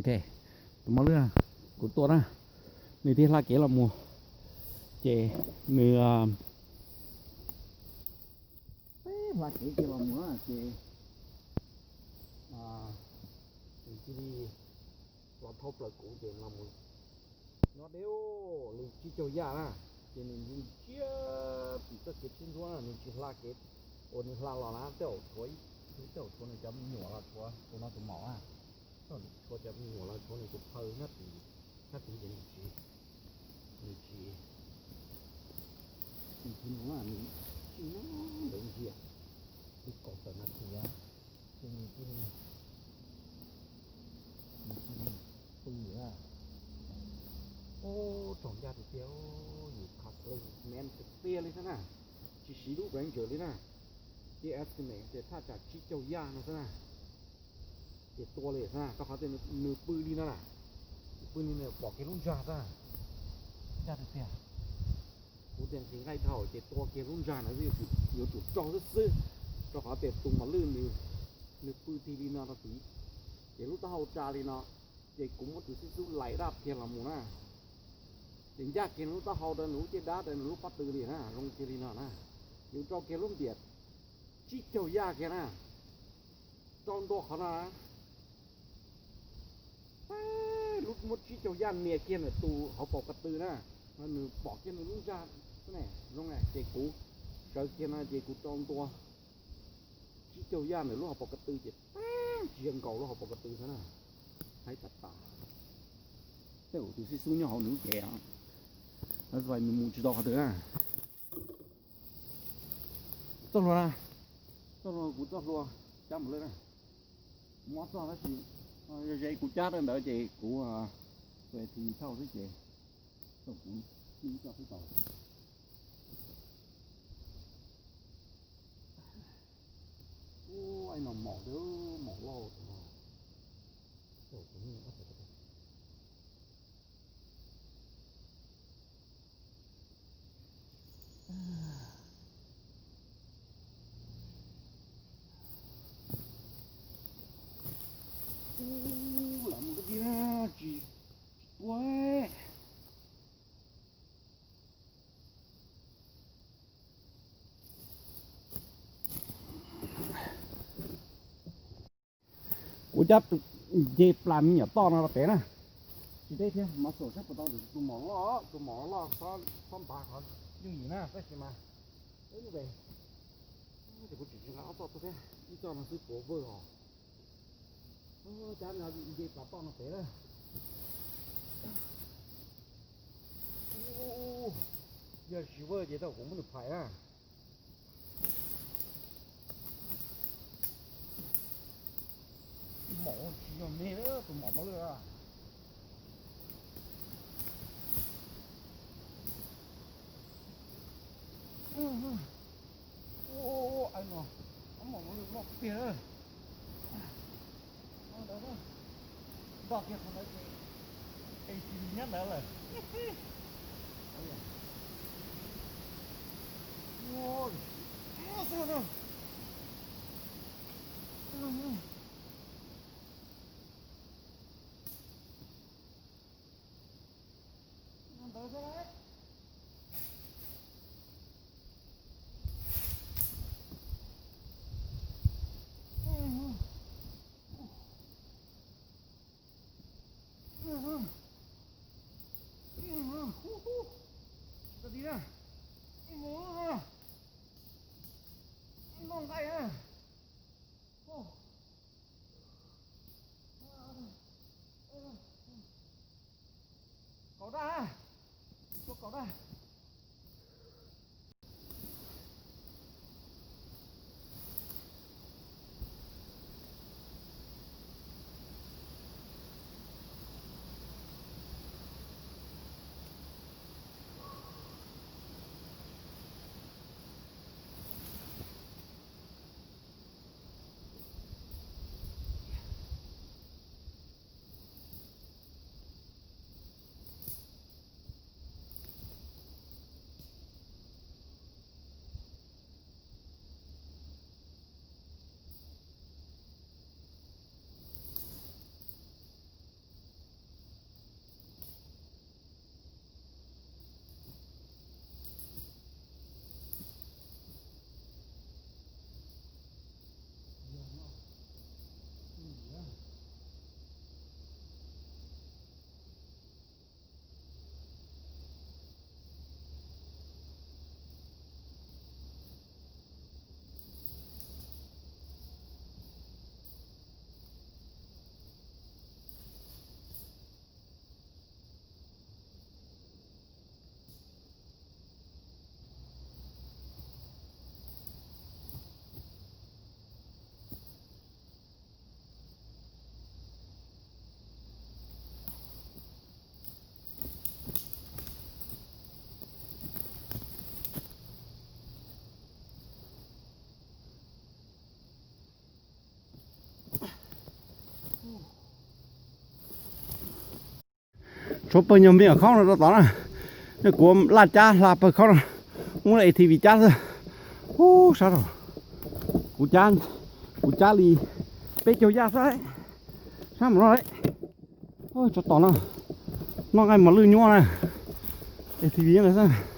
Ok, tus mos lwj kuv tua na, nws thiaj hla kev los mus, ces nws hla kev kiag los mus na ces nws cia li los thauj plaws kuv ces los mus nyob deb li tsib caug yaj na, ces nws ntsia tim txoj kev tsheb ntsuab na, nws tsis hla kev uas nws hla los na, tej zaum tshuav, tej zaum tshuav nws cov me nyuam los tshuav tus no tus maum na, tej zaum tshuav cov me nyuam los tshuav nws tus phaw nyob tim, nyob tim ces nws tsis, nws tsis, nws tsis mus na, nws tsis nyob ntawd ntsia, li kaum tawm nas this a, ces nws cia li, nws cia li pw lawm. Ub, tsaus ncaj tiag tiag, yus khov leej me tiag tiag li xwb na, tsis siv lub Ranger li na, ces estimate ces thaj tsam tsib caug yaj no xwb na. Ces tua li xwb na, rau qhov tias nws pw li no na, pw li no pom kiag lub ntsag xwb, ncaj tiag tiag. Kuv tias nqhis nqaij dhau ces tua kiag lub ntsag na xwb, yuav tsum raug xwb xwb, rau qhov tias tus mos lwj nws pw tig li no rau tid, ces lub taub hau tsa li no, ces kuv muab tus xib xub laim daj kiag los mus na, ces ncaj kiag nws lub taub hau rau nws lub caj dab rau nws lub pob tw li na, zoo kiag li no na, yuav rau kiag lub ntiam tsib caug yaj kiag na, rau ntua qhov no na. Lub muab tsib caug yaj nias kiag ntawm tus hauv paus ko tw na, nws pom kiag nws lub ntsag xwb ne, zoo na, ces kuv sawv kiag no ces kuv rau ntua tsib caug yaj ntawm lub hauv paus ko tw ces tsis yog nkaus lub hauv paus ko tw xwb na. Haib tas tas. Tej zaum tus xib xub nyob hauv nws lub cev, nws mus tsis tau qhov twg na. Txoj hlua na, txoj hlua, kuv txoj hlua cab mus lawm na. Mob txoj tab sis ze kuv cab rau ntawd ces kuv, kuv thi thauj xwb ces txoj kuv ib txoj xwb tau. Ub, no maum, maum loj no. Ub, lam mus koj ti na, tsis, tsis tua. Kuv cab tus nce plas me nyuam toj no rau pem na. Tsis deb thiab, mas xaum saib puas tau tus maum loj, tus maum loj txhob npav qhov yooj yim na, tab sis mas ib lub pem, ces kuv tseem tsis nqa ob txoj tuaj thiab, ib txoj no xwb puas vwj os. Cab no nce plas toj no pem na. Yog tsis vwj ces tau kuv muab nws phais na. Maum tsis yog me, tus maum mos lwj. Ua, ua, ua, no, maum mos lwj loj tiag. Nto kiag qhov ntawd ces, es tsis nyob ntawd lawm. Ntawd xwb. Tau ti na. Noj nqaij na. Kaum daj, tua kaum daj. Tshuav pawg nyuag me nyuam khaub no rau tod na. Nej, kuv laj cab hla pawg khaub no, muab A T V cab xwb. Ub, sab rau. Kuv cab, kuv cab li peb caug yaj xwb. Sab mus no, tsov tom no, noj nqaij mos lwj nyuaj na. A T V no xwb.